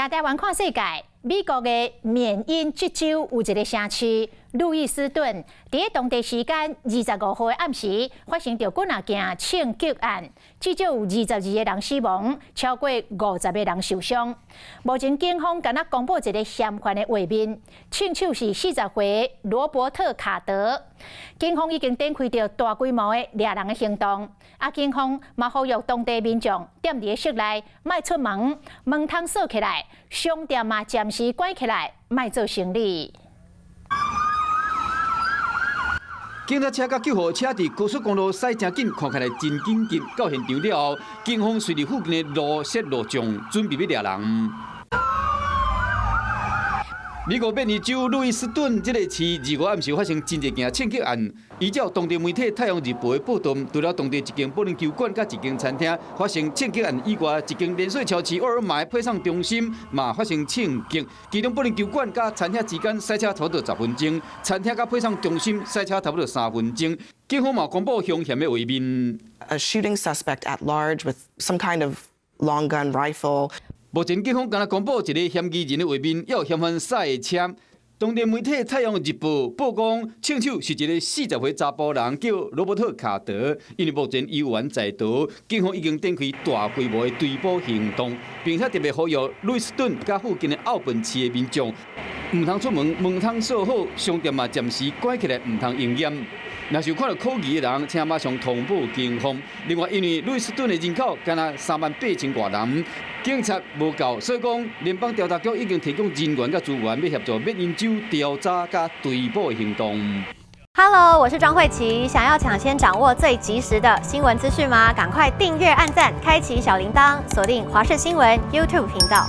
請台灣看世界，美國的緬因州有一个城市路易斯頓，佇當地時間25號的暗時發生著幾若件槍擊案，至少有22個人死亡，超過50個人受傷。目前警方敢若公布一个嫌犯的畫面，槍手是40歲羅伯特卡德。警方已經展開著大規模的掠人的行動，啊，警方嘛呼籲當地民眾踮佇室內莫出門，門窗鎖起來，商店嘛暫時關起來，莫做生意。警察車佮救護車佇高速公路駛誠緊，看起來真緊急。到現場了後，警方隨佇附近的路設路障，準備欲掠人。美國緬因州路易斯頓這个市25暗時發生真濟件槍擊案。依照當地媒體《太陽日報》的報道，除了當地一間保齡球館佮一間餐廳發生槍擊案以外，一間連鎖超市沃爾瑪配送中心嘛發生槍擊。其中保齡球館佮餐廳之間駛車差不多10分鐘，餐廳佮配送中心駛車差不多3分鐘。警方嘛公布兇嫌的畫面。 A shooting suspect at large with some kind of long gun rifle. 目前警方敢若公布一个嫌疑人的畫面，猶有嫌犯駛的車。當地媒體《太陽日報》報講，槍手是一个40歲查埔人，叫羅伯特卡德。因為目前伊猶在逃，警方已經展開大規模的追捕行動，並且特別呼籲路易斯頓佮附近的奧本市的民眾，毋通出門，門窗鎖好，商店嘛暫時關起來，毋通營業。若是有看到可疑的人，請馬上通報警方。另外，因為路易斯頓的人口敢若3萬8千外人，警察無夠，所以講聯邦調查局已經提供人員佮資源，欲協助緬因州調查佮追捕的行動。 Hello，我是莊慧琪，想要搶先掌握最及時的新聞資訊嗎？趕快訂閱、按讚、開啟小鈴鐺，鎖定華視新聞 YouTube 頻道。